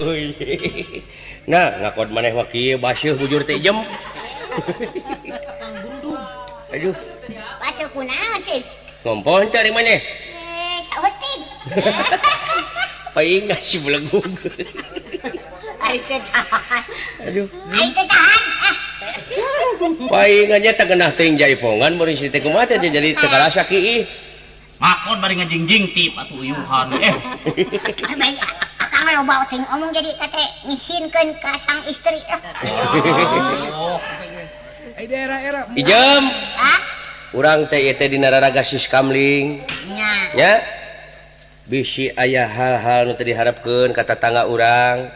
Euy. Nah, ngakod maneh mah kieu baseuh bujur teh jem. Aduh. Baseuh kunaon sih? Ngompol teh ari maneh. Eh, saeutik. Paing si belegug. Ari teh tahan. Aduh. Ari teh tahan. Ah. Paingannya teh genah teuing jaipongan mun si teh kumaha teh jadi teu karasa kiih. Makon bari ngajingjing tip atuh uyuhan. Eh. Akang loba teuing omong jadi teh ngisinkeun ka sang istri. Oh. Ai daerah-era. Ijem. Hah? Urang teh ieu teh dina raraga Siskamling. Nya. Nya. Bisi aya hal-hal nu teu diharapkeun ka tatangga urang.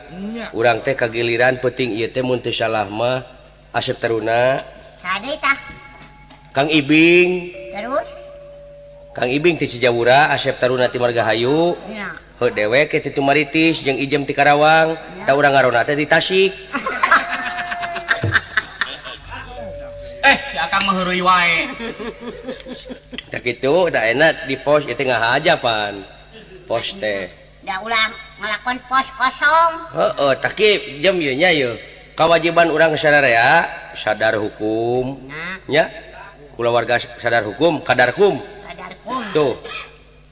Urang teh kagiliran peuting ieu teh mun teu salah mah Asep Taruna. Saha deui tah? Kang Ibing. Terus? Kang Ibing ti Cijawura, Asep Taruna ti Margahayu. Nya. Heuh dewek ti Tumaritis jeung Ijem ti Karawang. Tah urang ngarona teh di Tasik. Eh, si Akang mah heureuy wae. Tah kitu, tah enak di pos ieu teh ngahaja pan. Pos teh. Da ulah ngalakon pos kosong. Heeh, tah kieu jam ieu nya ieu. Kawajiban urang sararea sadar hukum. Nya. Kulawarga sadar hukum, kadarkum. Kadarkum. Tuh.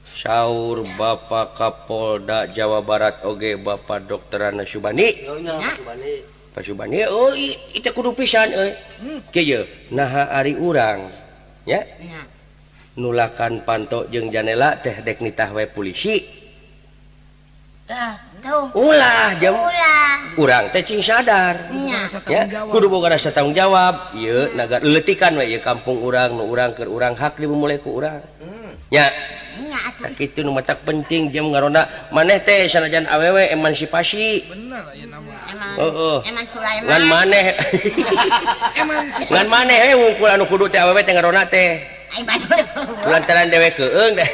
Saur Bapak Kapolda Jawa Barat oge Bapak Dr. Ana Subani. Pak Subani, oh itu kudu pisan euy. Kieu naha ari urang nya. Nulakan panto jeung janela teh dek nitah we polisi. Tah, tuh. Ulah jeung ulah. Urang teh cing sadar. Nya. Ya, kudu boga rasa tanggung jawab. Ieu nagar leutikan we ieu kampung urang nu urang keur urang hak dimulai ku urang. Nya. Nya atuh. Tah kitu nu matak penting jeung ngaronda maneh teh sanajan awewe emansipasi. Bener ayeuna mah. Heeh. Eman Sulaiman. Ngan maneh. Emansipasi. Ngan maneh we wungkul anu kudu teh awewe teh ngaronda teh. Ai batur. Lantaran dewek keung teh.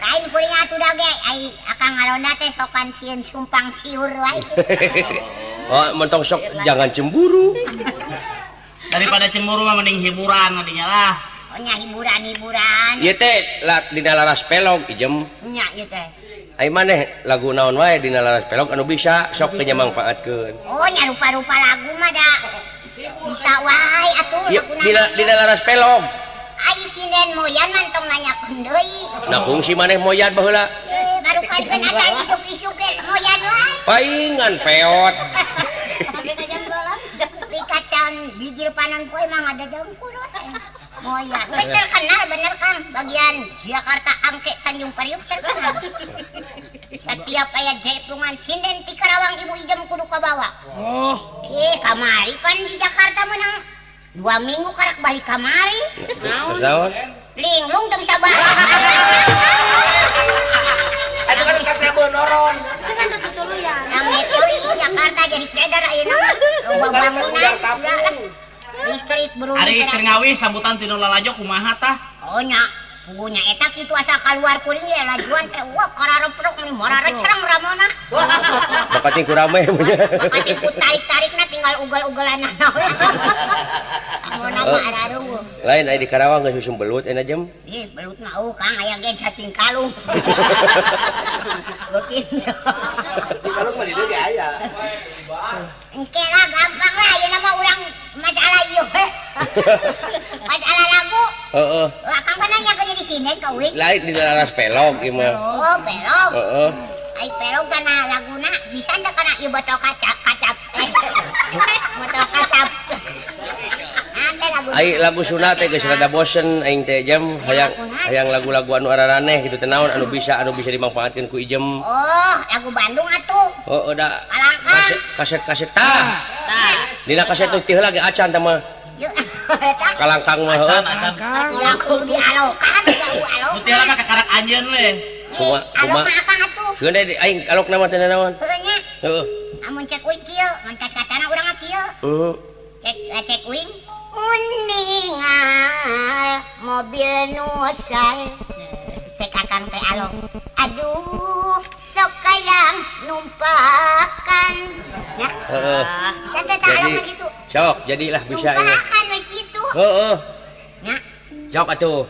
Lain kuring atuh da ge ai akang ngaronda teh sokan sieun sumpang siur wae kitu. Oh, mentong sok jangan cemburu. Daripada cemburu mah mending hiburan adinya lah. Oh nya hiburan-hiburan. Ieu teh dina laras pelog ijem. Nya ieu teh. Ai maneh lagu naon wae dina laras pelog anu bisa sok teh nyamangfaatkeun. Oh nya rupa-rupa lagu mah da. Bisa wae atuh laguna. Dina laras pelog. Ai sinden moyan mah tong nanyakeun deui. Nah kungsi maneh moyan baheula. Eh barukankeun asal isuk-isuk ge moyan wae. Paingan peot. Pikacan bijil panon poe mah ngadedengkur we. Moyan. Geus terkenal bener Kang, bagian Jakarta Angke Tanjung Priuk terkenal. Setiap aya jaipungan sinden ti Karawang Ibu Ijem kudu kabawa. Oh. Eh kamari pan di Jakarta menang 2 minggu karak balik kamari. Terus naon? Linglung teu bisa balik. Atuh kan kasna beunoron. Cenah teu tutuluyan. Rame teuing Jakarta jadi kedar ayeuna mah. Loba bangunan. Listrik berung. Ari keur ngawi sambutan tinu lalajo kumaha tah? Oh nya, pugunya eta kitu asa kaluar kuring ye lajuan teh wah karareprok meni mararecereng ramona. Bapak ku rame. Bapak ku tarik-tarikna tinggal ugal-ugalan naon. Ramona mah araruh. Lain aya di Karawang geus usum belut euna jem. Ih, belut mah eueuh Kang aya ge cacing kalung. Beukin. Cacing kalung mah di dieu ge aya. Engke lah gampang lah ayeuna mah urang masalah ieu we. Masalah lagu. Heeh. Akang kan nanya ke jadi sinden ka uing. Lain di laras pelog ieu mah. Oh, pelog. Heeh. Ai pelog kana laguna bisa teu kana ieu botol kaca kacap. Botol kasap. Ai lagu Sunda teh geus rada bosen aing teh jam hayang lagu-lagu anu araraneh kitu teh naon anu bisa dimangfaatkeun ku ijem. Oh, lagu Bandung atuh. Heeh da. Kalangkang. Kaset-kaset tah. Tah. Dina kaset teh lagi acan tah mah. Kalangkang mah heuh. Acan. Lagu dialokan, lagu alokan. Nu teh mah kakarak anjeun we. Kumaha? Alok mah akang atuh. Geun deui aing alokna mah teh naon? Heuh nya. Heeh. Amun cek uing kieu, mun katana urang mah kieu. Heeh. Cek uing muningal mobil nusai. Cek akang teh alok. Aduh, sok kayang numpakan. Ya. Heeh. Bisa teh alok mah kitu. Sok, jadilah bisa ieu. Numpakan we kitu. Heeh. Nya. Sok atuh.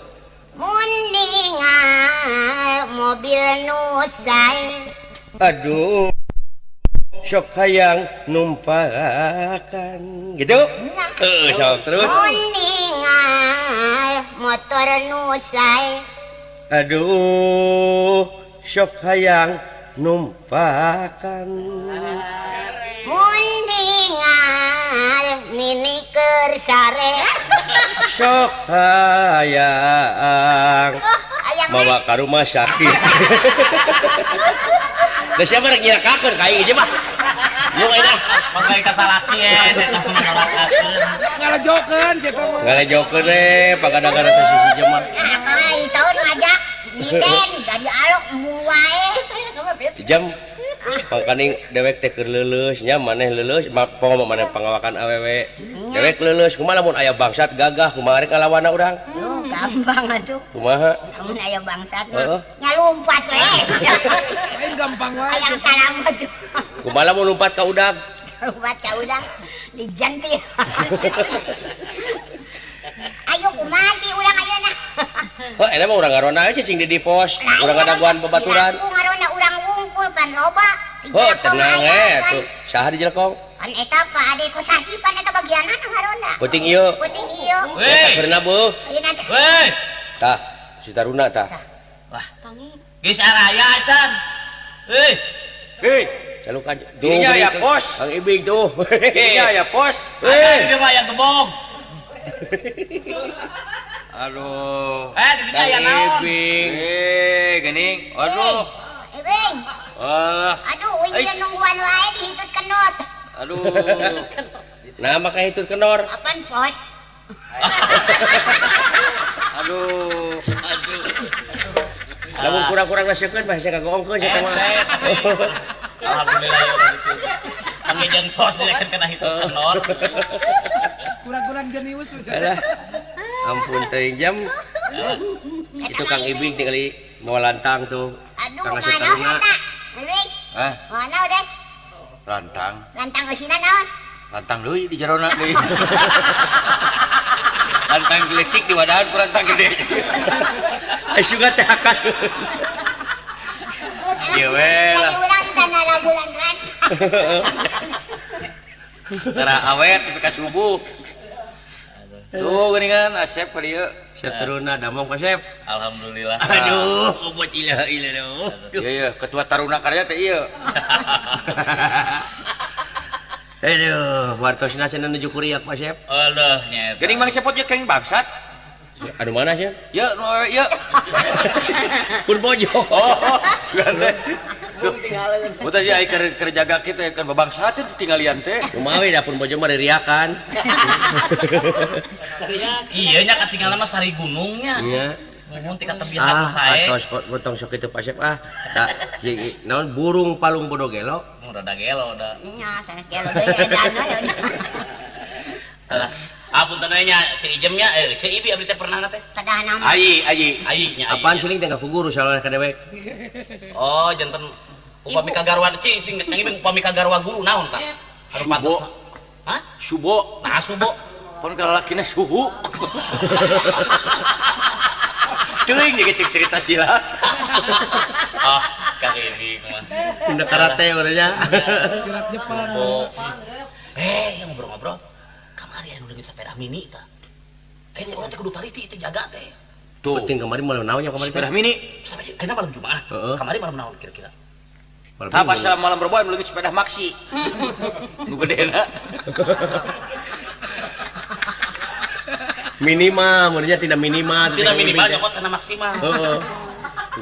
Muningal mobil nusai. Aduh. sok hayang numpakan gitu. Heeh, sok terus. Ningal motor nu sae. Aduh, sok hayang numpakan. Mun ningal nini keur sare. Sok hayang mawa ka rumah sakit. Da siapa rek nyilakakeun ka aing ieu mah. Lu aing mangga ka salaki ye, saya teh ngarakakeun. Ngalajokeun sia teh mah. Ngalajokeun we pagadagana teh sisi mah. Kamari tahun ngajak nyinden gadi alok embung wae. Jam pangkaning dewek teh keur leuleus nya maneh leuleus pokok maneh pangawakan awewe. Dewek leuleus kumaha lamun aya bangsat gagah kumaha rek ngalawanna urang? Duh gampang atuh. Kumaha? Lamun aya bangsat mah nya lumpat we. Lain gampang wae. Hayang salamet. Kumaha lamun lumpat ka udag? Lumpat ka udag dijanti. Ayo kumaha sih urang ayeuna? Heuh eta mah urang ngarona we cicing di pos, urang ngadaguan babaturan. Ku ngarona urang wungkul pan loba. Oh, tenang tuh. Saha di jelekong? Pan eta Pak Ade Kosasi pan eta bagianna ngarona. Penting ieu. Penting ieu. Heuy, beurna beuh. Heuy. Tah, si Taruna tah. Wah. Geus araya acan. Heuy. Heuy. Calukan. Duh, ya pos. Kang Ibing tuh. Iya ya pos. Heuy, di mah yang gebog. Aduh. Di dinya aya naon? Ibing. Geuning. Aduh. Ibing. Alah. Aduh, uing nungguan wae dihitut kenot. Aduh. Nah, maka hitut kenor. Apaan pos? Aduh. Aduh. Lamun kurang-kurang nasiekeun mah hese kagoongkeun sia teh mah. Alhamdulillah ya gitu. Kami jeung pos dilekeun kana hitut kenor. Kurang-kurang jenius we. Alah. Ampun teuing jam. Itu Kang Ibing tinggali mau lantang tuh. Aduh, mana eta? Ibing. Hah? Mana udah? Lantang. Lantang eusina naon? Lantang deui di jerona deui. Lantang geletik di wadahan ku lantang gede. Asuga teh akan. Ieu we lah. Urang tanah bulan ran. Tara awet tepi ka subuh. Tuh geuningan Asep ka dieu. Asep Taruna damong Pak Asep. Alhamdulillah. Aduh, obat ilah ilah. Iya iya, ketua Taruna Karya teh ieu. Aduh, wartosna cenah nuju kuriak Pak Asep. Aduh nya eta. Geuning Mang Cepot ye keng bangsat. Anu mana sih? Ye nu ye. Pun bojo. Oh, teh. Buta ieu ai keur jaga kitu keur babangsat teh tinggalian teh. Kumaha we da pun bojo mah ririakan. Iya nya katinggalan mah sari gunungnya. Iya. Mun ti katebihan sae. Atos potong sok kitu Pak Asep ah. Da naon burung palung bodo gelo. Mun rada gelo da. Nya sanes gelo deui edan we. Alah, apunten we nya Ceu Ijem nya Ceu Ibi abdi teh pernah na teh. Padahal mah. Ayi ayi ayi nya. Apaan suling teh ka guru saleh ka dewek. Oh, janten upami kagarwa Ceu Kang Ibing upami kagarwa guru naon tah? Anu pantes. Hah? Subo. Nah, subo. Pon kalalakina suhu. Teuing ge cek cerita sila. Ah, Kang Ibing mah. Tindak karate urangnya. Silat Jepang. Yang ngobrol-ngobrol. Kamari anu leungit sepeda mini tah. Ayeuna urang teh kudu taliti teh jaga teh. Tuh. Penting kamari malam naon nya kamari sepeda mini. Sampai ayeuna malam Jumaah. Kamari malam naon kira-kira? Tah pas malam Rebo anu leungit sepeda maxi. Nu gedena. Minimal, menurutnya tidak minimal. Tidak minimal, nyokot karena maksimal. Heeh.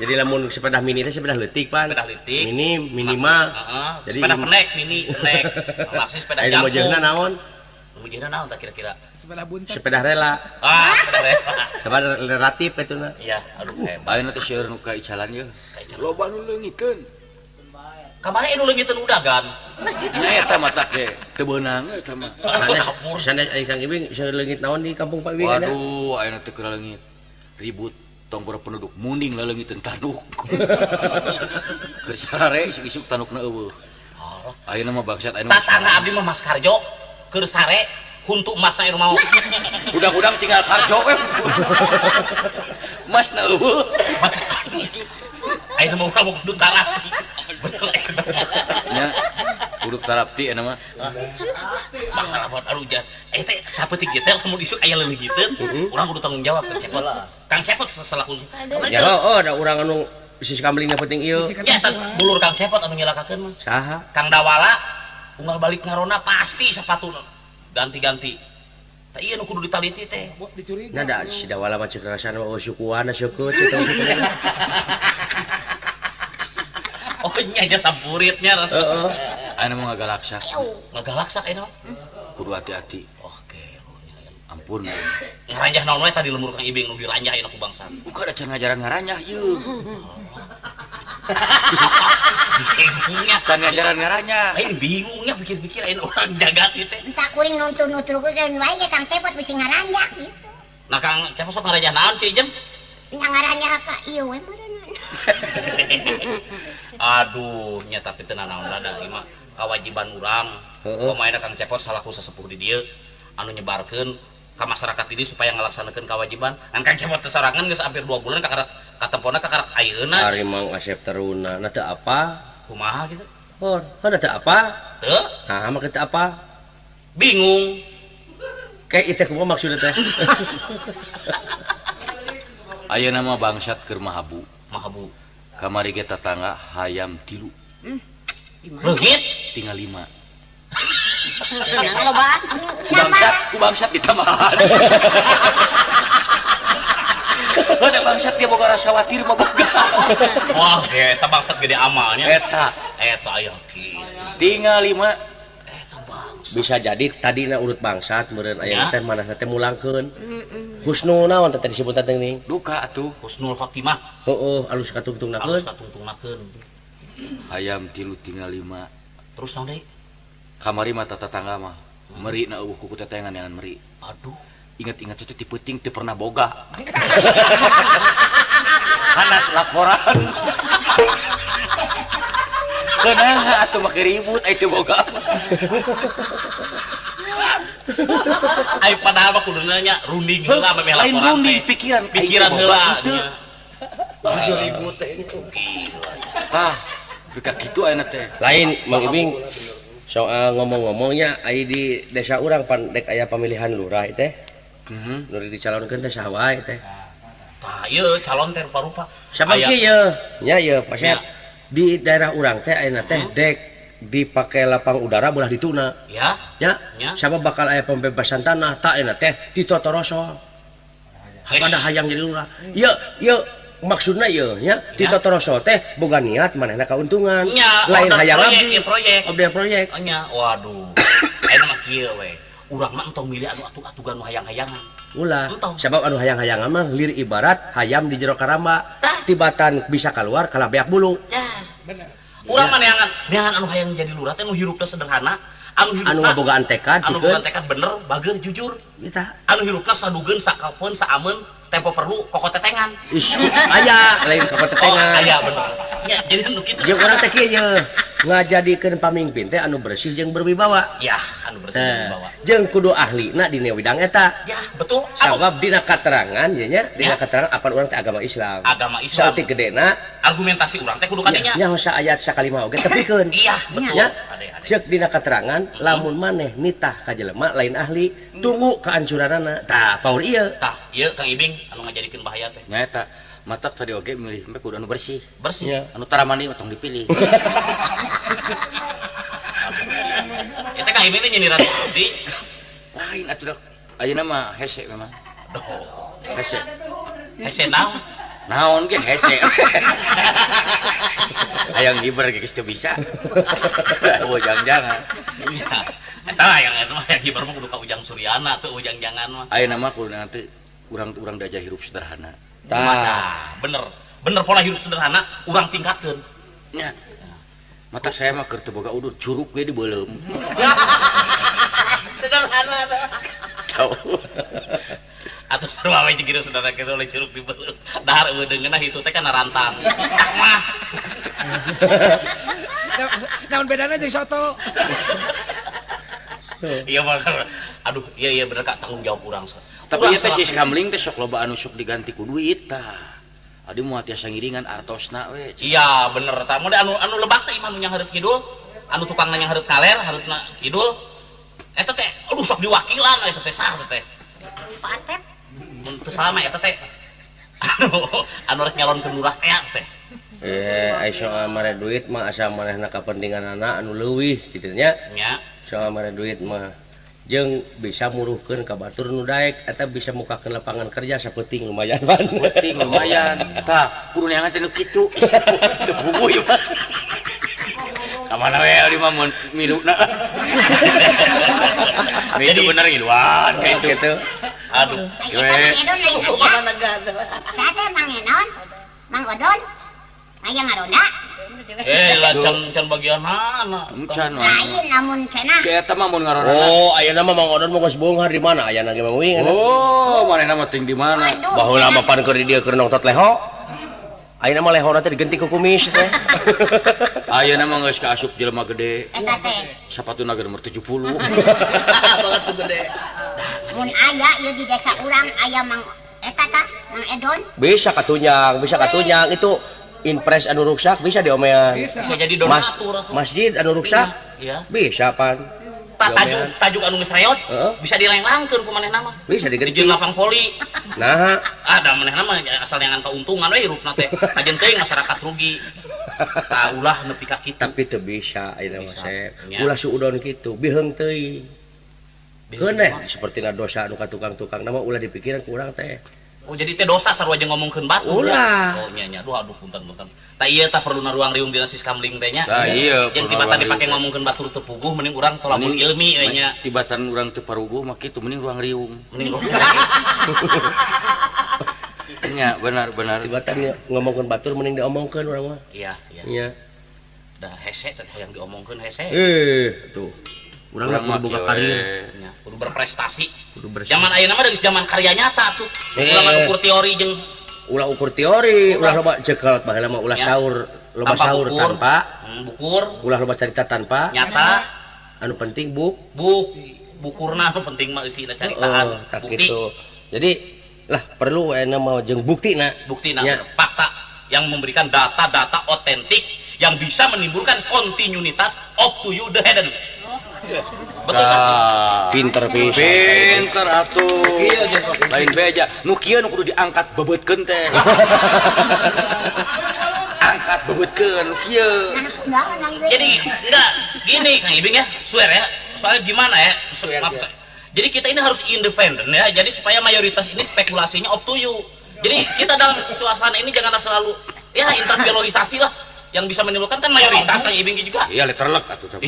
Jadi lamun sepeda mini teh sepeda leutik pan. Sepeda leutik. Mini minimal. Heeh. Jadi sepeda pendek mini pendek. Maksi sepeda jangkung. Ayo mojehna naon? Mojehna naon tah kira-kira? Sepeda buntet. Sepeda rela. Ah, sepeda rela. Sepeda relatif eta na. Iya, aduh hebat. Ayeuna teh seueur nu ka icalan ye. Loba nu leungiteun. Kamari anu leungiteun udagan. Nya eta mah tah ge teu beunang eta mah. Sanes ari Kang Ibing seueur leungit naon di kampung Pak Ibing ada? Waduh, ayeuna teh keur leungit. Ribut tong para penduduk munding laleungiteun tanuk. Keur sare isuk-isuk tanukna eueuh. Ayeuna mah bangsat ayeuna. Tatangga abdi mah Mas Karjo keur sare huntu emasna anu mau. Udang-udang tinggal Karjo we. Masna eueuh. Ayeuna mah urang kudu tarati. Bener nya kudu Sup tarapti eta mah. Masalah buat aruja. Teh sapetik ieu teh lamun isuk aya leuleugiteun, urang kudu tanggung jawab Kang Cepot. Kang Cepot selaku. Ya heuh da urang anu si kamling penting ieu. Ya eta bulur Kang Cepot anu nyelakakeun mah. Saha? Kang Dawala unggal balik ngarona pasti sepatu ganti-ganti. Tah ieu nu kudu ditaliti teh. Nah da si Dawala mah ceuk rasana mah sukuan syukur cek. Oh nya aja sampuritnya. Heeh. Ayeuna mah ngagalaksak. Ngagalaksak ayeuna mah. Kudu hati-hati. Oke. Ampun. Ngaranjah naon we tadi lemur Kang Ibing nu diranjah ayeuna ku bangsa. Bukan ada can ngajaran ngaranjah ieu. Bingungnya can ngajaran ngaranjah. Lain bingungnya pikir-pikir ayeuna urang jagat ieu teh. Entah kuring nuntun-nuturkeun wae ge Kang Cepot bisi ngaranjah gitu. Nah Kang Cepot sok ngaranjah naon Ceu Ijem? Nya ngaranjah ka ieu we meureunna. Aduh, nya tapi teu nanaon rada ieu mah kawajiban urang. Kumaha Kang Cepot salaku sesepuh di dieu anu nyebarkeun ka masyarakat ini supaya ngalaksanakeun kewajiban. Ngan Kang Cepot teh sorangan geus hampir 2 bulan kakarak katempona kakarak ayeuna. Ari Mang Asep teruna, na teu apa? Kumaha kitu? Hor, na teu apa? Teu. Nah, mah teu apa? Bingung. Kayak ieu teh kumaha maksudna teh? Ayeuna mah bangsat keur mahabu. Mahabu. Kamari ge tatangga hayam 3. Leungit tinggal 5. Lobaan. Ku bangsat ditambahan. Ada bangsat dia boga rasa khawatir mah boga. Wah, eta bangsat gede amalnya. Eta, eta aya kitu. Tinggal 5. Eta bangsat. Bisa jadi tadina urut bangsat meureun aya teh manehna teh mulangkeun. Husnul naon teh disebut teh ning? Duka atuh, husnul khotimah. Heeh, alus katungtungnakeun. Alus katungtungnakeun. Hayam 3 tinggal 5. Terus naon deui? Kamari mah tetangga mah meri na eueuh kuku tetengan jangan meri. Aduh, ingat-ingat teh ti peuting teu pernah boga. Hanas laporan. Kunaha atuh make ribut ai teu boga. Ai padahal mah kuduna nya runding heula memeh laporan. Lain runding pikiran, pikiran heula. Jujur ribut teh. Tah, bika kitu ayeuna teh. Lain Mang Ibing soal ngomong-ngomongnya ai di desa urang pan dek aya pemilihan lurah teh. Nu dicalonkeun teh saha wae teh. Tah ieu calon teh rupa-rupa. Sabab kieu nya ieu pasea di daerah urang teh ayeuna teh dek dipake lapang udara belah dituna. Ya. Ya. Sabab bakal aya pembebasan tanah tak ayeuna teh ditotorosol. Pada hayang jadi lurah. Ieu ieu maksudna ieu nya ditotorosol teh boga niat manehna kauntungan. Lain hayang abdi proyek. Order proyek. Nya, waduh. Ayeuna mah kieu we. Urang mah entong milih anu atuh-atugan nu hayang-hayangan. Ulah. Sabab anu hayang-hayangan mah lir ibarat hayam di jero karamba. Tibatan bisa keluar kalah beak bulu. Bener. Urang mah neangan anu hayang jadi lurah teh nu hirupna sederhana, anu hirupna anu ngabogaan tekad, anu bogaan tekad bener, bager, jujur. Eta. Anu hirupna sadugeun sakapeun saameun tempo perlu koko tetengan. Ih, aya lain koko tetengan. Oh, aya bener. Ya, jadi nu kitu. Jeung urang teh kieu ye, ngajadikeun pamimpin teh anu bersih jeung berwibawa. Ya, anu bersih jeung berwibawa. Jeung kudu ahlina dina widang eta. Ya, betul. Sabab dina katerangan ye nya, dina katerangan apan urang teh agama Islam. Agama Islam. Saeutik gedena argumentasi urang teh kudu kadinya. Nya hosa ayat sakalima oge tepikeun. Iya, betul. Ya. Ceuk dina katerangan lamun maneh nitah ka jelema lain ahli, tunggu kehancuranana. Tah, paur ieu. Tah, ieu Kang Ibing anu ngajadikeun bahaya teh. Nya eta, matak tadi oge milih mah kudu anu bersih. Bersih. Anu tara mandi tong dipilih. Eta Kang Ibing teh nyindiran abdi. Lain atuh ayeuna mah hese memang. Duh, hese. Hese naon? Naon ge hese. Hayang hiber ge geus teu bisa. Oh jangan-jangan. Eta hayang eta mah hayang hiber mah kudu ka Ujang Suryana tuh Ujang jangan mah. Ayeuna mah kudu nanti urang-urang diajar hirup sederhana. Tah, bener. Bener pola hirup sederhana urang tingkatkeun. Nya. Matak saya mah keur teu boga udur curug we dibeuleum. Sederhana teh. Tau. Atau sarua we jeung hirup sederhana kitu oleh curug dibeuleum. Dahar eueuh deungeunna hitu teh kana rantang. Ah mah. Naon bedana jeung soto? Iya bener. Aduh, iya bener Kak, tanggung jawab urang. Tapi ieu teh si kamling teh sok loba anu sok diganti ku duit tah. Adi moal tiasa ngiringan artosna we. Iya bener tah. Mun anu lebak teh imah nu nyanghareup kidul. Anu tukang nanya hareup kaler, hareupna kidul. Eta teh aduh sok diwakilan eta teh sah teh. Pak Atep. Mun teu salah mah eta teh. Anu rek nyalonkeun lurah teh teh. Ai soal mare duit mah asa manehna kapentinganana anu leuwih kitu nya. Nya. Soal mare duit mah jeung bisa muruhkeun ka batur nu daek eta bisa mukakeun lapangan kerja sapenting lumayan pan. Penting lumayan. Tah, kudu neangan teh nu kitu. Teu puguh ieu mah. Ka mana we ari mah mun miluna. Jadi bener ngiluan ka itu. Gitu. Aduh. Mang Edon lain aya. Saha teh Mang Enon? Mang Odon? Aya ngaronda? Lah can bagian mana? Can. Lain namun cenah. Si eta mah mun ngaronda. Oh, ayeuna mah Mang Odon mah geus beunghar di mana ayana ge Mang Wing. Oh, manehna mah ting di mana? Baheula mah pan keur di dieu keur nongtot leho. Ayeuna mah lehona teh digenti ku kumis teh. Ayeuna mah geus kaasup jelema gede. Eta teh. Sapatuna ge nomor 70. Banget tuh gede. Mun aya ieu di desa urang aya Mang eta tah, Mang Edon. Bisa katunyang itu impres anu ruksak bisa diomean. Bisa jadi donatur atuh. Masjid anu ruksak? Iya. Bisa pan. Tajuk anu geus reot bisa dilenglangkeun ku manehna mah. Bisa digenti. Dijieun lapang poli. Nah, ada manehna mah asal neangan kauntungan we hirupna teh. Kajen teuing masyarakat rugi. Tah ulah nepi ka kitu. Tapi teu bisa ayeuna mah Sep. Ulah suudon kitu, biheung teuing. Keun sapertina dosa anu ka tukang-tukang na mah ulah dipikiran ku urang teh. Oh jadi teh dosa sarua jeung ngomongkeun batu. Ulah. Oh nya nya aduh aduh punten-punten. Tah ieu tah perluna ruang riung dina Siskamling teh nya. Tah ieu jeung tibatan dipake ngomongkeun batur teu puguh mending urang tolabul ilmi we nya. Tibatan urang teu paruguh mah kitu mending ruang riung. Mending nya benar benar. Tibatan ngomongkeun batur mending diomongkeun urang mah. Iya iya. Nya. Da hese teh hayang diomongkeun hese. Tuh. Urang mah boga karir. Nya, kudu berprestasi. Zaman ayeuna mah geus zaman karya nyata tuh. Ulah ukur teori jeung ulah ukur teori, ulah loba cekel baheula mah ulah saur, loba saur tanpa bukur, ulah loba carita tanpa nyata. Anu penting bukurna anu penting mah eusina caritaan. Bukti. Gitu. Jadi lah perlu ayeuna mah jeung buktina. Buktina, fakta yang memberikan data-data otentik yang bisa menimbulkan kontinuitas up to you the head. Betul kan? Pinter pisan. Pinter atuh. Lain beja. Nu kieu nu kudu diangkat bebeutkeun teh. Angkat bebeutkeun nu kieu. Jadi enggak gini Kang Ibing ya, swear ya. Soalnya gimana ya? Maaf, jadi kita ini harus independen ya. Jadi supaya mayoritas ini spekulasinya up to you. Jadi kita dalam suasana ini jangan selalu ya interbiologisasi lah. Yang bisa menimbulkan kan mayoritas Kang Ibing juga. Iya, letterlek atuh.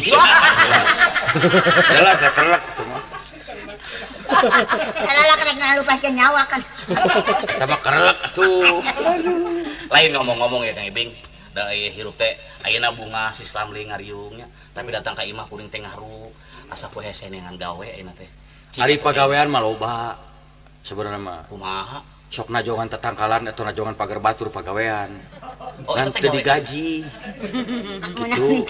Jelas letterlek atuh mah. Kalalak rek ngalupaskeun nyawa kan. Sama kerelek atuh. Aduh. Lain ngomong-ngomong ya Kang Ibing, da hirup teh ayeuna bunga Siskamling ngariungnya, tapi datang ka imah kuring teh ngaru, asa ku hese neangan gawe ayeuna teh. Ari pagawean mah loba sebenarnya mah. Kumaha? Sok najongan tetangkalan atau najongan pagar batur pagawean. Oh, kan teu digaji. Gitu.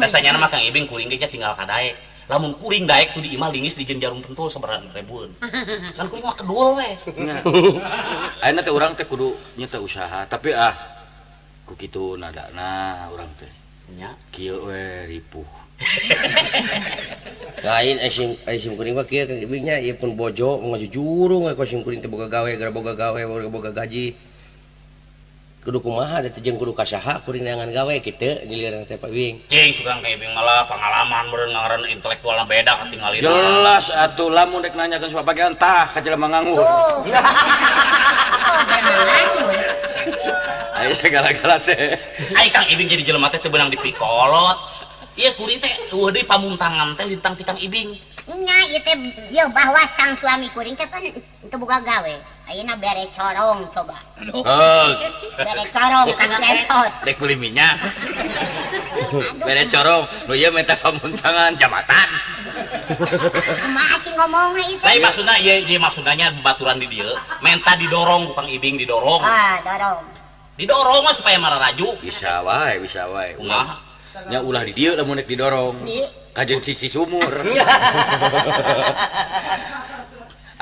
Biasanya mah Kang Ibing kuring ge tinggal ka daek. Lamun kuring daek tuh di imah lingis dijieun jarum pentul sabaraha ribueun. Kan kuring mah kedul we. Nya. Ayeuna teh urang teh kudu nya teh usaha, tapi ah ku kitu nadana urang teh. Nya kieu we ripuh. Lain sim kuring mah kieu Kang Ibing nya ieu pun bojo ngajujurung we ku sim kuring teh boga gawe, gara boga gawe, boga gaji. Kudu kumaha teh jeung kudu ka saha kuring neangan gawe kitu nyilirna teh Pak Ibing. Cing sugan Kang Ibing malah pengalaman meureun ngaran intelektualna beda katingalina. Jelas atuh lamun rek nanyakeun sebab bagian tah ka jelema nganggur. Oh, Ayo segala-gala teh. Ai Kang Ibing jadi jelema teh teu beunang dipikolot. Ieu kuring teh eueuh deui pamuntangan teh lintang ti Kang Ibing. Nya ieu teh ieu bahwa sang suami kuring teh kan teu boga gawe. Ayeuna bere corong coba. Heuh. Bere corong Kang Cepot. Rek meuli minyak. Bere corong, nu ieu minta pamuntangan jabatan. Kumaha sih ngomongna ieu teh? Lain maksudna ieu maksudna nya baturan di dieu, menta didorong ku Kang Ibing didorong. Ah, dorong. Didorong mah supaya mararaju. Bisa wae, bisa wae. Kumaha? Nya ulah di dieu lamun rek didorong. Kajeun sisi sumur.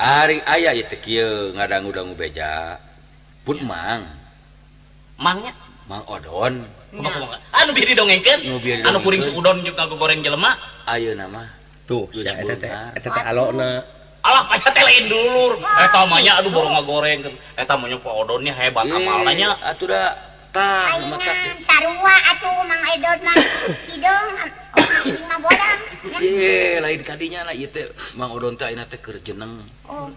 Ari aya ieu teh kieu ngadangu-dangu beja. Pun mang. Mangnya? Mang Odon. Kumaha? Anu bieu didongengkeun. Anu kuring suudon juga goreng jelema. Ayeuna mah. Tuh, sia eta teh, eta teh alona. Alah paya teh lain dulur. Eta mah nya aduh baru ngagoreng. Eta mah nya Pak Odonnya hebat amalna nya. Atuh da tah mata sarua atuh Mang Edon mah hideung oh mah bolang. Ye, lain kadinya lah ieu teh Mang Odon teh ayeuna teh keur jeneng. Oh,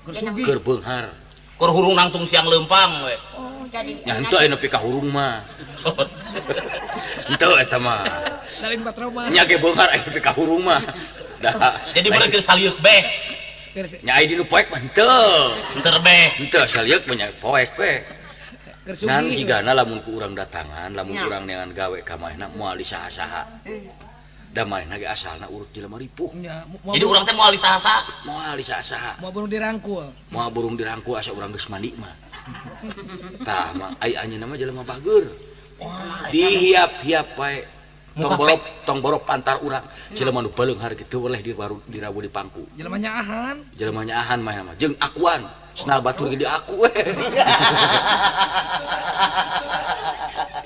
keur beunghar. Keur hurung nangtung siang leumpang we. Oh, jadi nya henteu aya nepi ka hurung mah. Henteu eta mah. Lain patroma. Nya ge beunghar aya nepi ka hurung mah. Dah. Jadi meureun keur salieuk beh. Nya aya dinu poek mah henteu. Henteu beh. Henteu salieuk mah nya poek we. Ngan jigana lamun ku urang datangan, lamun urang neangan gawe ka manehna moal disaha-saha. Da manehna ge asalna urut jelema ripuh. Jadi urang teh moal disaha-saha. Moal disaha-saha. Moal burung dirangkul. Moal burung dirangkul asa urang geus mandi mah. Tah mah ai anjeunna mah jelema bageur. Dihiap-hiap wae. Tong borop pantar urang. Jelema nu baleunghar kitu weleh dirawu di pangku. Jelema nyaahan. Jelema nyaahan mah jeung akuan. Senal batur gede aku we.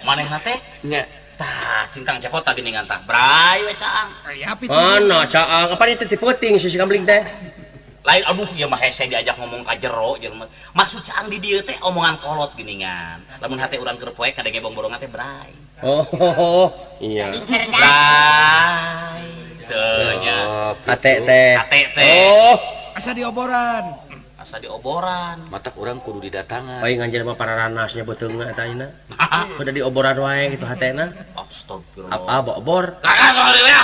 Manehna teh? Nya. Tah, cingkang cepot tah geuningan tah. Bray we caang. Mana caang? Apa itu ti peuting si kambling teh? Lain aduh ieu mah hese diajak ngomong ka jero jelema. Maksud caang di dieu teh omongan kolot geuningan. Lamun hate urang keur poek kadenge bong-borongan teh bray. Oh, iya. Bray. Teu nya. Hate teh. Hate teh. Oh, asa dioboran. Asa dioboran. Matak urang kudu didatangan. Aing nganjeun mah pararanasnya beuteungna eta ayeuna. Udah dioboran wae kitu hatena. Astagfirullah. Apa obor? Lah,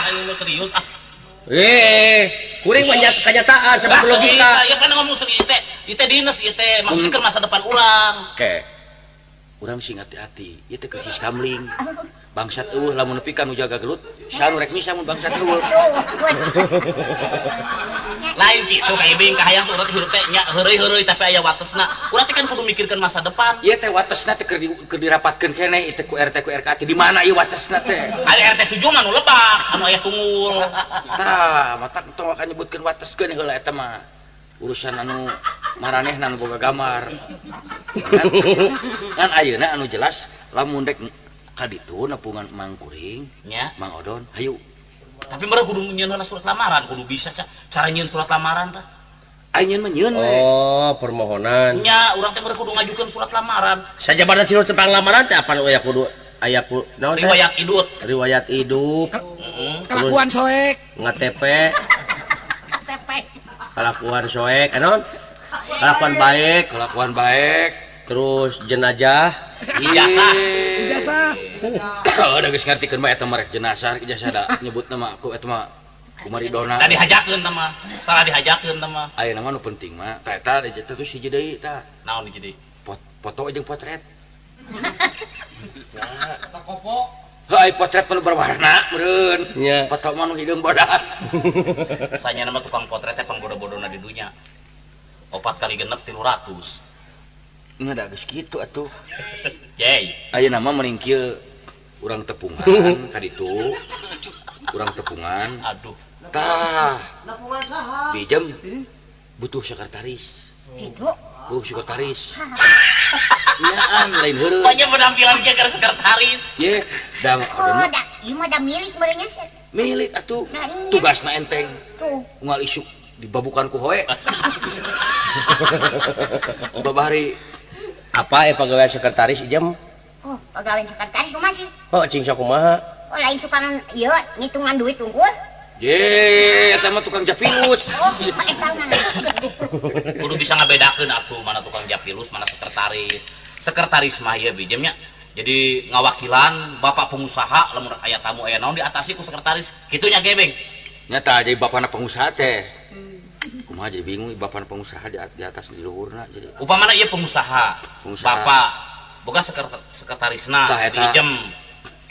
aing mah serius ah. Kuring mah kenyataan sebab logika. Ieu pan ngomong serius teh. Ieu teh dinas ieu teh maksudna keur masa depan urang. Ke. Urang sing hati-hati. Ieu teh krisis kamling. Bangsat eueuh lamun nepi ka nu jaga gelut, sanu rek misa mun bangsat eueuh. Lain kitu ka Ibing kahayang tuh urang hirup teh nya heureuy-heureuy tapi aya watesna. Urang teh kan kudu mikirkeun masa depan. Ieu teh watesna teh keur dirapatkeun keneh ieu teh ku RT ku RK teh di mana ieu watesna teh? Ari RT 7 mah nu lebak, anu aya tunggul. Tah, matak tong akan nyebutkeun wateskeun heula eta mah. Urusan anu maranehna anu boga gambar. Ngan ayeuna anu jelas lamun rek ka ditu nepungan Mang Kuring, nya Mang Odon, hayu. Tapi mereka kudu nyieun surat lamaran, kudu bisa cara nyieun surat lamaran teh. Ai nyieun mah nyieun we. Oh, permohonan. Nya, urang teh mereka kudu ngajukeun surat lamaran. Sajabana surat lamaran teh apa aya kudu aya ku naon teh? Riwayat hidup. Riwayat hidup. Kelakuan soek. KTP. KTP. Kelakuan soek, naon? Kelakuan baik, kelakuan baik. Terus jenazah, ijazah. Ijazah. Oh, da geus ngartikeun mah eta mah rek jenazah, ijazah da nyebutna mah aku eta mah kumaridona. Da dihajakeun tah mah. Salah dihajakeun tah mah. Ayeuna mah nu penting mah tah eta terus hiji deui tah. Naon hiji deui? Foto jeung potret. Nah, kopo. Heuh, potret mah nu berwarna meureun. Foto mah nu hideung bodas. Sanyana mah tukang potret teh pangbodo-bodona di dunya. 4 kali genep 300. Nya da geus kitu atuh. Yey. Ayeuna mah mending kieu urang tepungan ka ditu. Urang tepungan. Aduh. Tah. Nepungan saha? Bijem butuh sekretaris. Kitu. Butuh sekretaris. Nyaan lain heureuy. Pokoknya penampilan kieu keur sekretaris. Ye, da oh, da ieu mah da milik meureun nya. Milik atuh. Tugasna enteng. Tuh. Unggal isuk dibabukan ku hoe. Babari apa pegawai sekretaris ijem? Oh, pegawai sekretaris kumaha sih? Oh, cing sok kumaha? Oh, lain suka ieu ngitungan duit unggul. Ye, eta mah tukang japilus. Oh, eta mah. Kudu bisa ngabedakeun atuh mana tukang japilus, mana sekretaris. Sekretaris mah ieu bijemnya. Jadi ngawakilan bapak pengusaha lamun aya tamu aya naon diatasi ku sekretaris. Kitu nya gebeng. Nyata jadi bapana pengusaha teh. Kumaha jadi bingung bapana pengusaha di atas di luhurna jadi. Upamana ieu pengusaha. Bapak boga sekretarisna diijem.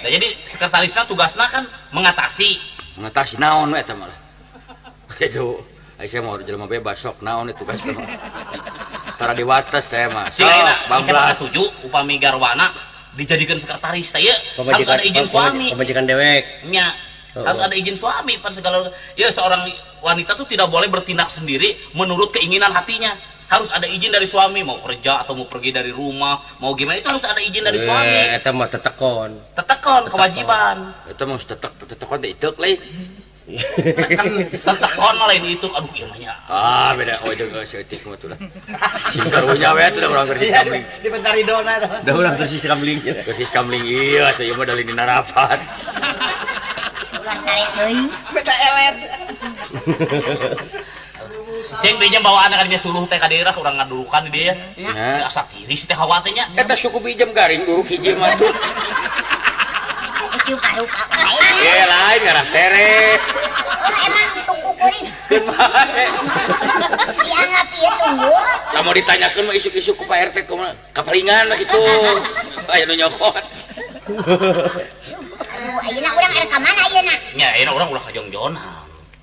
Nah, jadi sekretarisna tugasna kan mengatasi. Mengatasi naon we eta mah lah. Kitu. Ai saya mau jelema bebas sok naon we tugasna. Tara diwates saya mah. Sok bablas. Setuju upami garwana dijadikan sekretaris teh ieu harus ada izin suami. Pamajikan dewek. Nya. Harus ada izin suami pan segala. Ya seorang wanita tuh tidak boleh bertindak sendiri menurut keinginan hatinya. Harus ada izin dari suami, mau kerja atau mau pergi dari rumah, mau gimana itu harus ada izin dari suami. Eta mah tetekon. Tetekon kewajiban. Eta mah tetekon teh iteuk lain. Tetekon mah lain itu. Aduh ieu mah nya. Ah beda oh jeung seutik mah tuh lah. Sing karunya we atuh urang keur siskamling. Di bentar ridona tah. Da urang keur siskamling. Keur siskamling ieu atuh ieu mah da lini narapat. Ulah sare deui. Beta eler. Ceng dinya bawa anak kadinya suluh teh ka daerah urang ngadurukan di dieu. Nah. Asa tiris teh hawa teh nya. Eta suku bijem garing duruk hiji mah tuh. Rupa-rupa wae. Ye lain ngarah tere. Oh, emang suku kuring. Keun bae. Dianggap ieu tunggu. Lamun ditanyakeun mah isuk-isuk ku Pak RT kumaha kapalingan mah kitu. Aya nu nyokot. Aduh, ayeuna urang arek ka mana ayeuna? Nya ayeuna urang ulah ka Jongjona.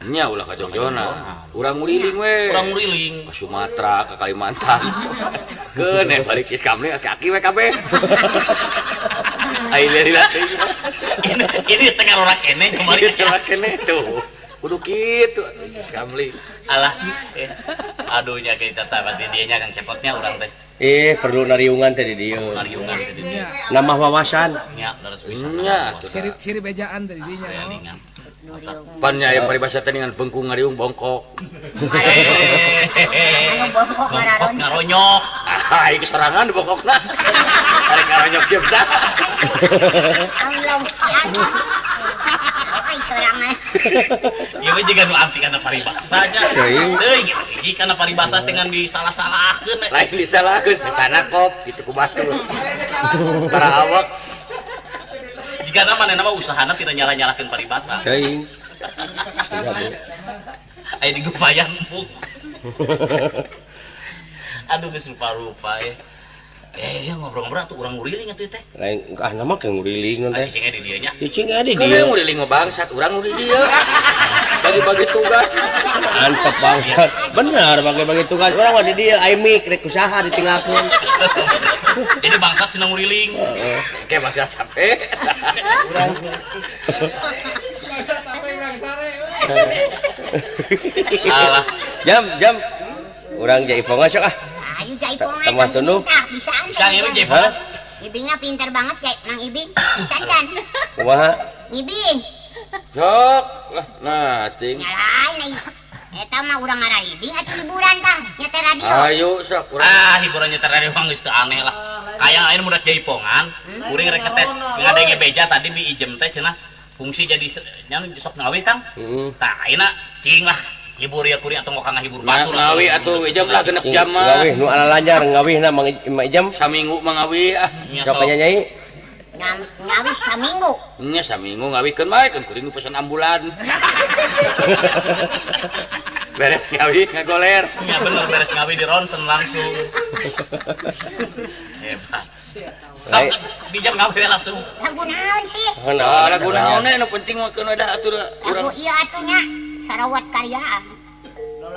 Nya ulah ka Jongjona. Urang nguriling we. Urang nguriling ke Sumatera, ke Kalimantan. Keun balik siskamling aki-aki we kabeh. Ai lila teuing. Ini tengah rorak keneh kemarin. Tengah keneh tuh. Kudu kitu atuh siskamling. Alah. Aduh nya kita tah berarti dieu nya Kang Cepotnya urang teh. Perlu nariungan teh di dieu. Nariungan teh di dieu. Nambah wawasan. Nya leres pisan. Nya sirip ejaan teh di dinya. Pan nya aya paribasa teh dengan bengkung ngariung bongkok. Anu bongkok ngaronyok. Ah, ieu sorangan bongkokna. Arek ngaronyok jeung saha? Amlong. Ai sorangan. Ieu mah jiga nu anti kana paribasa nya. Teuing hiji kana paribasa teh ngan disalah-salahkeun. Lain disalahkeun sasana kop kitu ku batur. Tara awak. Jika nama manehna mah usahana tidak nyalah-nyalahkeun paribasa. Teuing. Aya digupayan empuk. Aduh geus rupa-rupa ya. Ngobrol-ngobrol atuh urang nguriling atuh teh. Lain ah nama ke nguriling teh. Cicing di dieu nya. Cicing di dieu. Nguriling mah bangsat, urang nu di dieu. Bagi-bagi tugas. Mantap bangsat. Benar bagi-bagi tugas urang mah di dieu ai mik rek usaha ditinggalkeun. Jadi bangsat cenah nguriling. Heeh. Ke bangsat capek. Urang. Bangsat capek urang sare. Alah, jam. Urang jaipongan sok ah. Ayo jaipongan. Tambah tunduh. Bisaan. Bisa ngiring jaipongan. Ibingna pinter banget ya, Mang Ibing. Bisa kan? Kumaha? Ibing. Sok lah, nah ting. Nyalain eta mah urang ngararibing atuh hiburan tah nyetel radio. Ayo sok urang. Ah, hiburan nyetel radio mah geus teu aneh lah. Kaya ayeuna mudah jaipongan, kuring rek tes ngadenge beja tadi bi ijem teh cenah fungsi jadi nya sok ngawi Kang. Tah ayeuna cing lah. Hibur ya kuring atau ngokang ngahibur batur ngawi atuh ijem lah genep jam mah. Ngawih nu ala lancar ngawihna Mang Ijem saminggu mah ngawih ah. Sok nyai. Ngawih saminggu. Nya saminggu ngawihkeun bae keun kuring pesan ambulan. Beres ngawih ngagoler. Ya bener beres ngawih di ronsen langsung. Hebat. Sok bijam ngawih langsung. Lagu naon sih? Lagu naon nu penting mah keun da atuh urang. Lagu ieu atuh nya. Sarawat karyaan.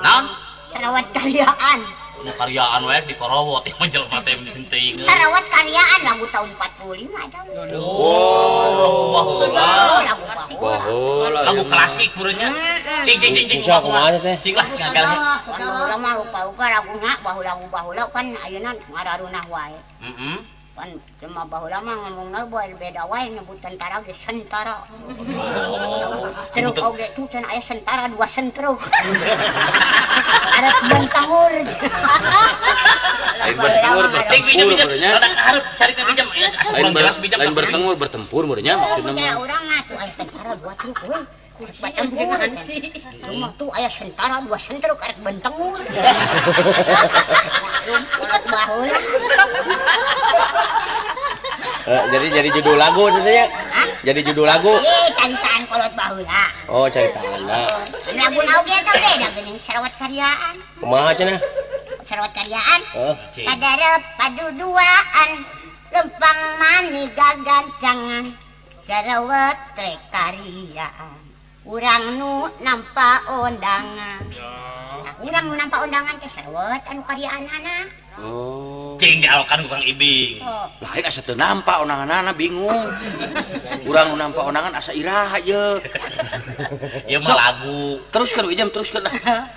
Naon? Sarawat karyaan. Nu karyaan we di korowot ieu mah jelema teh teuing. Sarawat karyaan lagu tahun 45 tahun. Oh, lagu baheula. Lagu klasik purenya. Cing cing cing cing. Kumaha teh? Cing lah gagal. Baheula mah rupa-rupa laguna baheula lagu baheula kan ayeuna ngararunah wae. Heeh. Pan cuma baheula mah ngomongna bae beda wae nyebut tentara ge sentara. Truk oge tuh cenah aya sentara dua sentruk. Arek bentangur. Lain bertengkur bertempur meureunnya. Rada ka hareup cari ka bijam asa kurang jelas bijam. Lain bertengkur bertempur meureunnya maksudna mah. Urang mah tuh aya tentara dua truk euy. Bertempur. Cuma tuh aya sentara dua sentruk arek bentengur. Baheula. Jadi judul lagu tentunya. Jadi judul lagu. Iya, caritaan kolot baheula. Oh, caritaan. Lagu naon ge teh beda geuning Sarawat karyaan. Kumaha cenah? Sarawat karyaan. Kadarep paduduaan, lempang mani gagancangan. Sarawat trek karyaan. Urang nu nampa undangan. Nah, urang nu nampa undangan teh sarawat anu karyaanana. Oh. Cing dialokan ku Kang Ibing. Lah aing asa teu nampak onanganana bingung. Urang nu nampak onangan asa iraha ye. Ieu mah lagu. Teruskeun Ijam, teruskeun lah.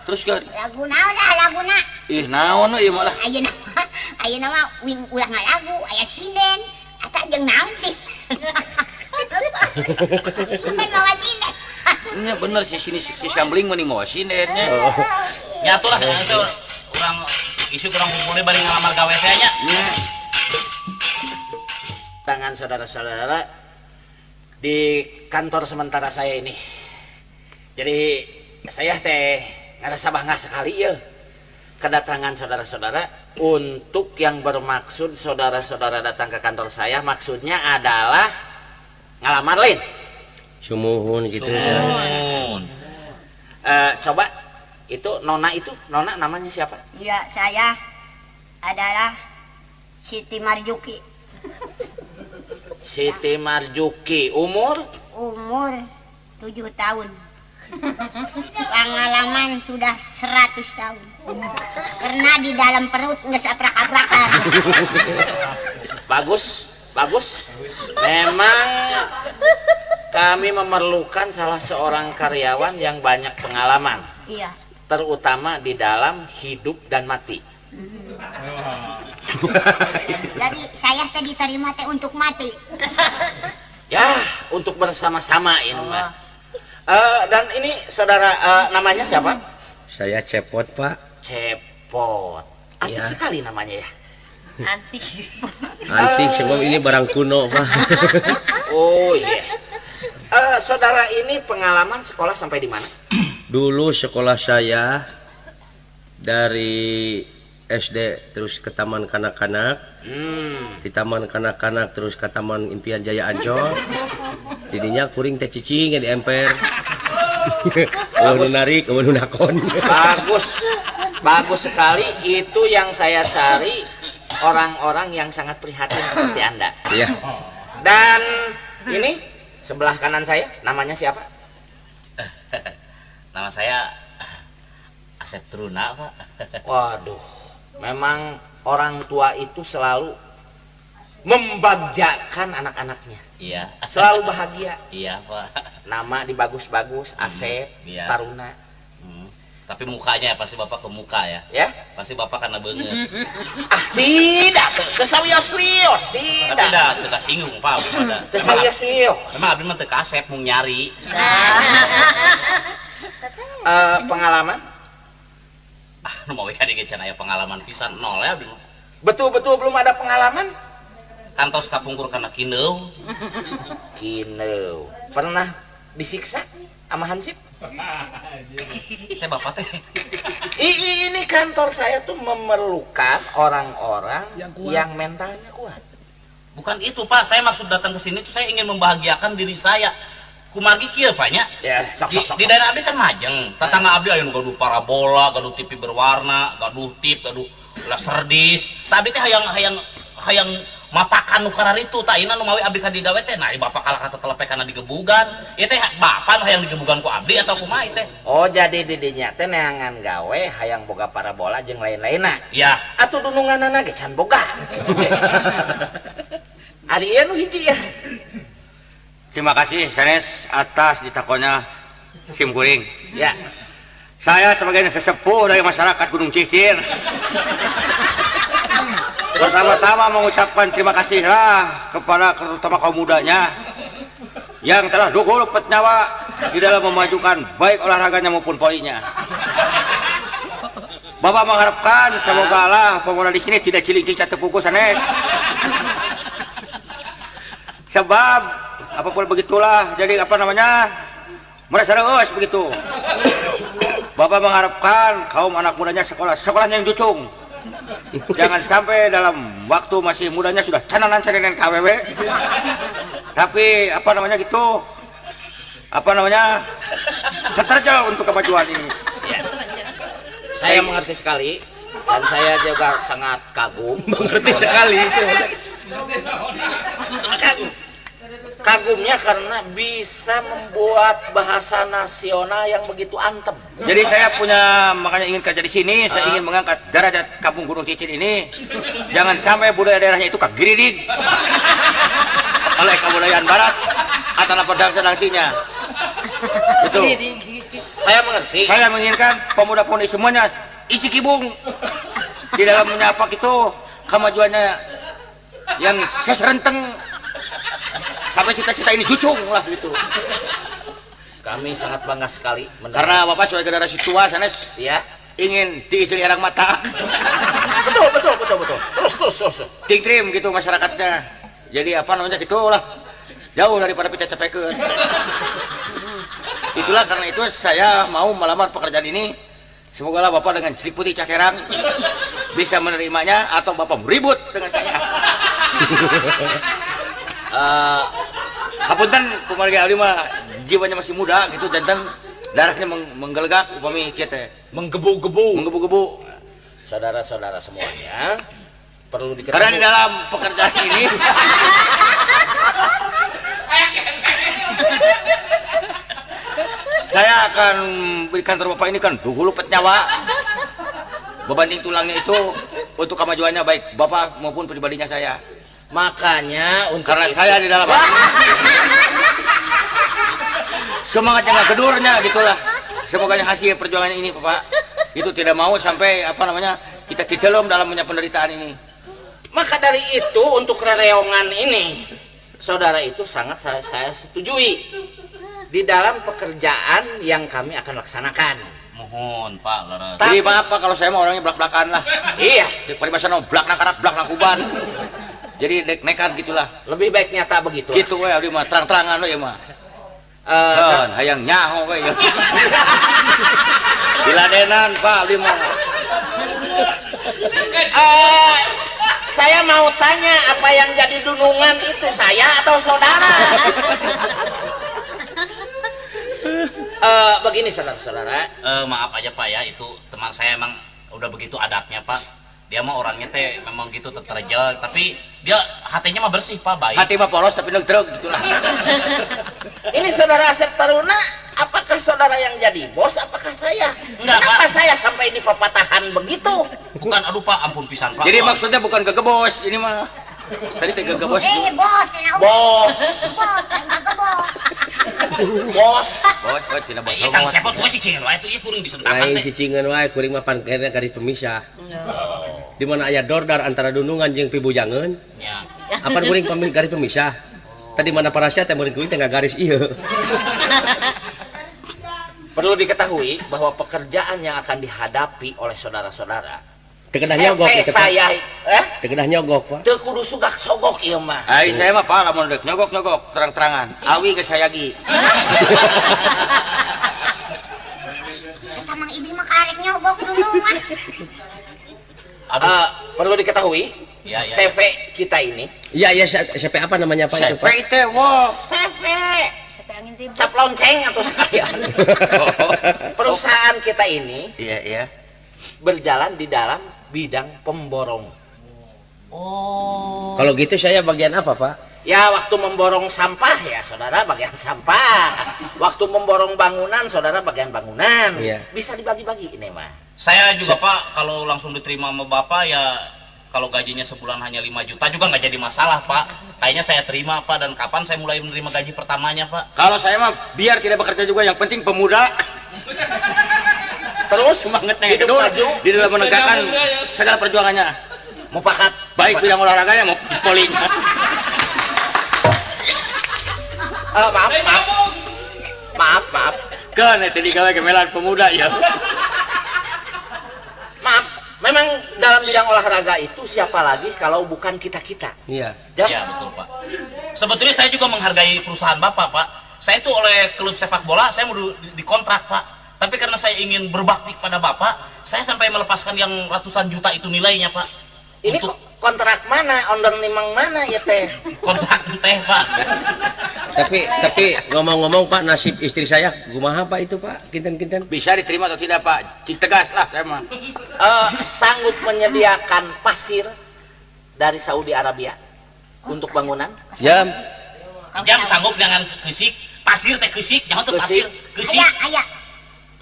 Teruskeun. Lagu naon lah laguna? Ih naon we ieu mah lah. Ayeuna ayeuna mah wing ulah ngalagu aya sinden. Ata jeung naon sih? Sinden mawa sinden. Nya bener si sini si Sambling mah mawa sinden nya. Nya atuh lah urang isu kurang kumpulnya bari ngalamar gawe teh nya. Tangan saudara-saudara di kantor sementara saya ini. Jadi saya teh ngerasa bangga sekali ya kedatangan saudara-saudara. Untuk yang bermaksud saudara-saudara datang ke kantor saya maksudnya adalah ngalamar lain. Sumuhun gitu. Sumuhun. Coba itu nona namanya siapa? Ya, saya adalah Siti Marjuki. Siti Marjuki, umur? Umur 7 tahun. Pengalaman sudah 100 tahun. Karena di dalam perut nggak saprak-aprakan. Bagus, bagus. Memang kami memerlukan salah seorang karyawan yang banyak pengalaman. Iya. Terutama di dalam hidup dan mati. Jadi saya tadi diterima teh untuk mati. Ya, untuk bersama-sama ini mah. Dan ini saudara namanya siapa? Saya Cepot, Pak. Cepot. Antik ya. Sekali namanya ya. Antik. Antik sebab ini barang kuno, Pak. Oh iya. Saudara ini pengalaman sekolah sampai di mana? Dulu sekolah saya dari SD terus ke Taman Kanak-kanak. Di Taman Kanak-kanak terus ke Taman Impian Jaya Ancol. Didinya kuring teh cicing di emper. Eueuh nu narik, eueuh nu nakon. Bagus. Bagus sekali, itu yang saya cari, orang-orang yang sangat prihatin seperti Anda. Iya. Dan ini sebelah kanan saya namanya siapa? Nama saya Asep Truna, Pak. Waduh, memang orang tua itu selalu membagjakan anak-anaknya. Iya. Selalu bahagia. Iya, Pak. Nama dibagus-bagus, Asep, iya. Taruna. Tapi mukanya pasti Bapak ke muka ya. Ya? Pasti Bapak karena beungeut. Ah, tidak. Teu sawios-wios, tidak. Tapi dah teu kasinggung, Pak, abdi mah. Teu sawios-wios. Emang abdi mah teu kasep mung nyari. Pengalaman? Ah, nu mawe ka dieu can aya pengalaman pisan nol ya abdi mah. Betul-betul belum ada pengalaman? Kantos kapungkur kana kineu. Kineu. Pernah disiksa sama hansip? Teh bapak teh. Ini kantor saya tuh memerlukan orang-orang yang mentalnya kuat. Bukan itu, Pak. Saya maksud datang ke sini tuh saya ingin membahagiakan diri saya. Kumargi kieu, Pak, nya. Ya, sok, sok, sok. Di daerah abdi kan majeng. Tetangga abdi aya nu gaduh parabola, gaduh TV berwarna, gaduh tip, gaduh laser disc. Tah abdi teh hayang mapakan nu kararitu tah ayeuna nu mawi abdi ka digawe teh nah bapak kalah ka tetelepe kana digebugan. Ieu teh bapak nu hayang digebugan ku abdi atau kumaha ieu teh? Oh, jadi di dinya teh neangan gawe hayang boga parabola jeung lain-lainna. Iya. Atuh dununganana ge can boga. Ari ieu nu hiji ya. Terima kasih sanes atas ditakonya sim kuring. Ya. Saya sebagai sesepuh dari masyarakat Gunung Cicir. Bersama-sama mengucapkan terima kasihlah kepada terutama kaum mudanya yang telah dukul nyawa di dalam memajukan baik olahraganya maupun polinya. Bapak mengharapkan semoga lah pemuda di sini tidak ciling-ciling tepuku sanes. Sebab apapun begitulah, jadi apa namanya merasa reus begitu. Bapak mengharapkan kaum anak mudanya sekolahnya yang jucung. Jangan sampai dalam waktu masih mudanya sudah cananan-cananan KWW. Tapi apa namanya gitu, apa namanya terjal untuk kemajuan ini. Ya. Saya mengerti sekali dan saya juga sangat kagum. Mengerti sekali. Kagum. Kagumnya karena bisa membuat bahasa nasional yang begitu antem. Jadi saya punya, makanya ingin kerja di sini, saya ingin mengangkat derajat Kampung Gunung Cicin ini. Jangan sampai budaya daerahnya itu kagiridig oleh kebudayaan barat atau apa dangsa-dangsinya. Itu. Saya mengerti. Saya menginginkan pemuda-pemudi semuanya icikibung di dalam menyapak itu kemajuannya yang seserenteng sampai cita-cita ini jucung lah gitu. Kami sangat bangga sekali karena Bapak sebagai generasi tua sanes ya ingin diisi herang mata. Betul. Terus. Tingkrim gitu masyarakatnya. Jadi apa namanya gitulah. Jauh daripada pita cepekeun. Itulah karena itu saya mau melamar pekerjaan ini. Semoga lah Bapak dengan Sri Putih Cakerang bisa menerimanya atau Bapak ribut dengan saya. Hapunten kumargi abdi mah jiwanya masih muda gitu jantan darahnya menggelegak upami kieu teh menggebu-gebu. Menggebu-gebu. Saudara-saudara semuanya perlu diketahui. Karena di dalam pekerjaan ini saya akan di kantor Bapak ini kan dulu nyawa. Berbanding tulangnya itu untuk kemajuannya baik Bapak maupun pribadinya saya. Makanya untuk karena itu. Saya di dalam semangatnya nggak gedurnya gitulah. Semoga hasil perjuangan ini Bapak itu tidak mau sampai apa namanya kita dicelum dalam punya penderitaan ini. Maka dari itu untuk rereongan ini saudara itu sangat saya setujui di dalam pekerjaan yang kami akan laksanakan. Mohon Pak Laras. Jadi maaf Pak kalau saya mah orangnya blak-blakan lah. Iya. Paribasa no blak nang karak blak nang kuban. Jadi nekat gitulah. Lebih baik nyata begitu. Gitu we abdi mah terang-terangan we mah. Hayang nyaho we. Diladenan Pak abdi mah. Saya mau tanya apa yang jadi dunungan itu saya atau saudara? Begini saudara-saudara. Maaf aja Pak ya, itu teman saya emang udah begitu adabnya Pak. Dia mah orangnya teh memang gitu terjel, tapi dia hatinya mah bersih Pak, baik. Hati mah polos tapi drug gitulah. Ini saudara Asep Taruna, apakah saudara yang jadi bos, apakah saya? Enggak, kenapa Pak. Saya sampai di pepatahan begitu? Bukan, aduh Pak, ampun pisan Pak. Jadi maksudnya bukan kegebos, ini mah. Tadi teh kegebos. Bos, bos. Bos, kegebos. Bos. Bos, bos tina bos. Ieu Kang Cepot we cicing wae tuh ieu kuring disentakan teh. Lain cicingeun wae kuring mah pan kena ka dipemisah. Di mana aya dordar antara dunungan jeung pibujangeun. Nya. Apan kuring garis pemisah. Tadi mana parasya teh meureun kuring teh ngagaris ieu. Perlu diketahui bahwa pekerjaan yang akan dihadapi oleh saudara-saudara Tekedah nyogok saya, Tekedah nyogok, Pak. Teu kudu sugak sogok ieu mah. Ai saya mah Pak lamun deuk nyogok-nyogok terang-terangan. Awi geus sayagi. Eta Mang Ibi mah karek nyogok dunungan. Perlu diketahui, ya, ya, CV kita ini. Iya, ya, CV apa namanya Pak itu, Pak? CV teh, wo. CV. Cap lonceng atau sekalian. Perusahaan kita ini iya, iya. Berjalan di dalam bidang pemborong. Oh. Kalau gitu saya bagian apa, Pak? Ya, waktu memborong sampah ya, saudara bagian sampah. Waktu memborong bangunan, saudara bagian bangunan. Iya. Bisa dibagi-bagi ini mah. Saya juga, Pak, kalau langsung diterima sama Bapak ya kalau gajinya sebulan hanya 5 juta juga nggak jadi masalah, Pak. Kayaknya saya terima, Pak. Dan kapan saya mulai menerima gaji pertamanya, Pak? Kalau saya mah biar tidak bekerja juga, yang penting pemuda. Terus semangatnya hidup maju di dalam menegakkan segala perjuangannya. Mufakat. Baik bidang olahraganya mau polinya. Maaf. Kan itu digawe kemelan pemuda ya. Maaf, memang dalam bidang olahraga itu siapa lagi kalau bukan kita-kita. Iya. Iya, betul, Pak. Sebetulnya saya juga menghargai perusahaan Bapak, Pak. Saya itu oleh klub sepak bola saya mau dikontrak, Pak. Tapi karena saya ingin berbakti kepada Bapak, saya sampai melepaskan yang ratusan juta itu nilainya, Pak. Ini untuk kontrak mana, ondang nimang mana ya teh? Kontrak teh, Pak. Tapi ngomong-ngomong Pak, nasib istri saya kumaha Pak itu, Pak? Kinten-kinten. Bisa diterima atau tidak, Pak? Tegas lah saya mah. Sanggup menyediakan pasir dari Saudi Arabia untuk bangunan? Ya. Jam sanggup dengan keusik, pasir teh keusik, nyaho teu pasir, keusik. Aya, aya.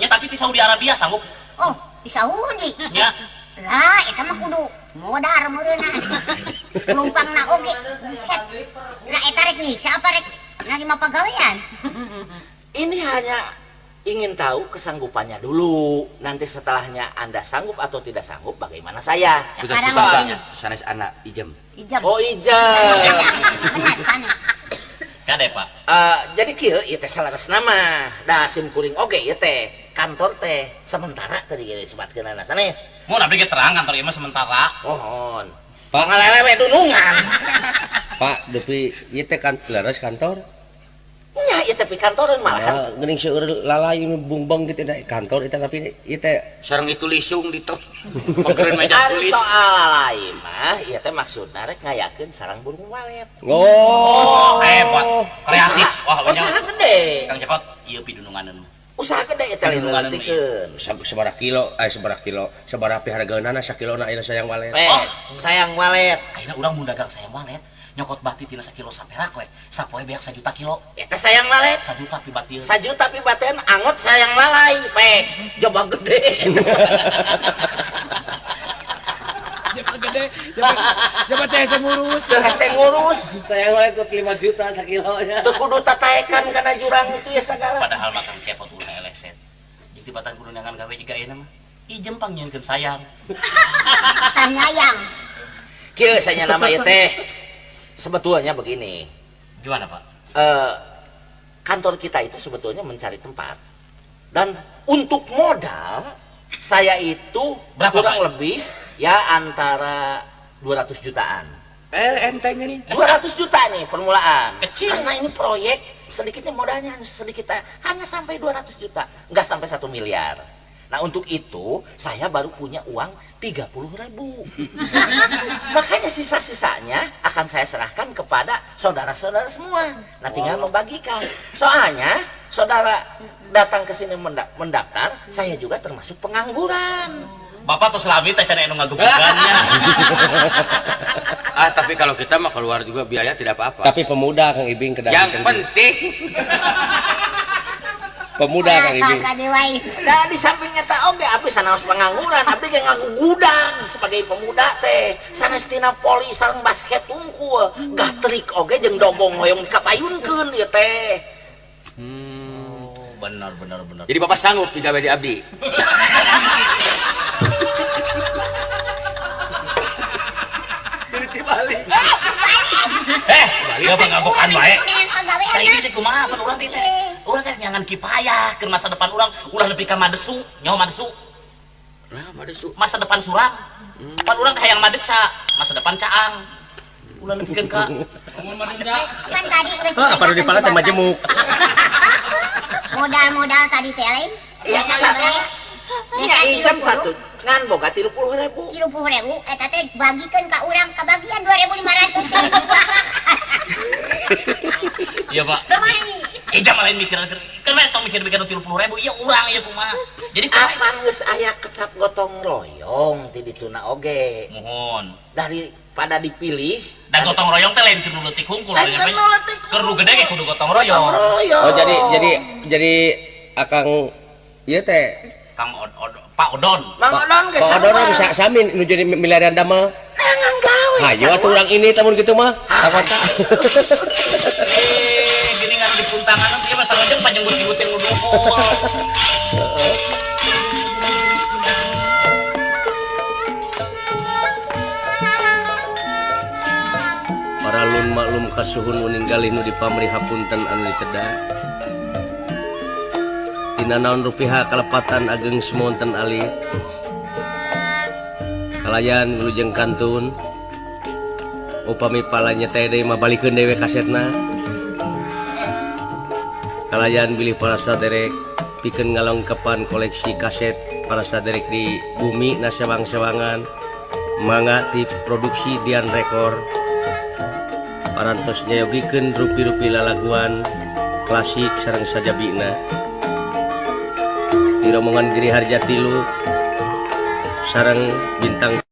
Nya tapi di Saudi Arabia sanggup. Oh, di Saudi. Nya. Lah, eta mah kudu modar meureunna. Lumpangna oge. Buset. Lah eta rek nyiksa apa rek narima pagawean? Ini hanya ingin tahu kesanggupannya dulu. Nanti setelahnya Anda sanggup atau tidak sanggup, bagaimana saya? Sekarang soalnya sanes anak Ijem. Ijem. Oh, Ijem. Benar sana. Kade, Pak. Jadi kieu ieu teh saleresna mah. Da sim kuring oge ieu teh kantor teh sementara tadi ge disebatkeunana sanes. Mun abdi ge terang kantor ieu mah sementara. Mohon. Pak ngalelewe dunungan. Pak, depi ieu teh kan leres kantor. Nya ieu teh kantoreun malahan. Geuning seueur lalay nu bungbang di teh kantor eta tapi ieu teh sareng itu lisung di tong. Pakeun meja tulis. Soal lalay mah ieu teh maksudna rek ngayakeun sarang burung walet. Oh, hebat. Kreatif. Wah, usaha gede. Kang Cepot, ieu pidununganeun. Usaha gede eta leutikkeun. Sabaraha kilo, sabaraha kilo, sabaraha hargaeunana sakilona ayeuna sayang walet. Oh, sayang walet. Ayeuna urang mun dagang sayang walet. Nyokot bati tina sakilo saperak we, sapoe beak 1 juta kilo. Eta sayang walet. 1 juta pibatil. 1 juta pibateun angot sayang lalai, pek. Coba gede. Coba gede, coba teh hese ngurus. Teu hese ngurus. Sayang walet kot 5 juta sakilonya. Teu kudu tataekan kana jurang itu ya sagala. Padahal mah Kang Cepot ulah eleset. Jeung tibatan kudu neangan gawe jiga ayeuna mah. Ijem pangnyieunkeun sayang. Tah nyayang. Kieu sanya nama ieu teh. Sebetulnya begini. Gimana, Pak? Kantor kita itu sebetulnya mencari tempat. Dan untuk modal, saya itu berapa, kurang Pak? Lebih ya antara 200 jutaan. Entengnya nih. 200 juta nih permulaan. Kecil. Karena ini proyek sedikitnya modalnya sedikit, hanya sampai 200 juta. Nggak sampai 1 miliar. Nah untuk itu saya baru punya uang 30.000. Makanya sisa-sisanya akan saya serahkan kepada saudara-saudara semua. Nah tinggal membagikan. Soalnya saudara datang ke sini mendaftar, saya juga termasuk pengangguran. Bapak tuh selami teh can anu ngagebugannya. Ah tapi kalau kita mah keluar juga biaya tidak apa-apa. Tapi pemuda Kang Ibing kedah. Yang penting pemuda Kang Ibing. Nah di sampingnya tak oge abdi sanaos pengangguran, abdi ge ngagugudan sebagai pemuda teh. Sanes tina poli sareng basket tungkul, gatrik oge jeung dogong hoyong dikapayunkeun ieu teh. Benar benar benar. Jadi Bapak sanggup digawe di abdi. Balik. Balik apa ngabokan bae. Ka ini teh kumaha pan urang teh. Urang teh nyangan kipayah keur masa depan urang ulah nepi ka madesu, nyaho madesu. Nah, madesu. Masa depan surang. Pan urang teh hayang madeca, masa depan caang. Ulah nepikeun ka kan tadi geus apa nu dipala teh majemuk. Modal-modal tadi teh lain. Iya, nya ijam satu ngan boga 30.000. 30.000 eta teh bagikeun ka urang kabagian 2.500. Iya, Pak. Ijam lain mikiran kan mah tong mikir-mikir 30.000 ieu urang ieu kumaha. Jadi apan geus aya kecap gotong royong ti dituna oge. Mohon. Daripada dipilih da gotong royong teh lain keur nu leutik hungkul. Keur nu gede ge kudu gotong royong. Oh, jadi Akang ieu teh Kang Pak Odon. Mang Odon geus. Pak Odon bisa sami nu jadi miliaran damel. Nangan gawe. Hayu atuh urang ini tamun kitu mah. Ka kota. Gini ngaruh di puntangan ieu mah sarojeng panjenggut-jenggutin nu dukul. Paralun maklum kasuhun nu ninggalih nu dipamrih hapunten anu diteda. Dina naon rupiah kalepatan ageng semonten alit. Kalayan wilujeng kantun. Upami palanya teh deui mah balikeun deui kasetna. Kalayan bilih para saderek pikeun ngalengkepan koleksi kaset para saderek di bumi nasewang-sewangan mangga ti produksi Dian Rekor. Parantos nyayogikeun rupi-rupi lalaguan klasik sareng sajabina. Di rombongan Giri Harja Tilu sareng bintang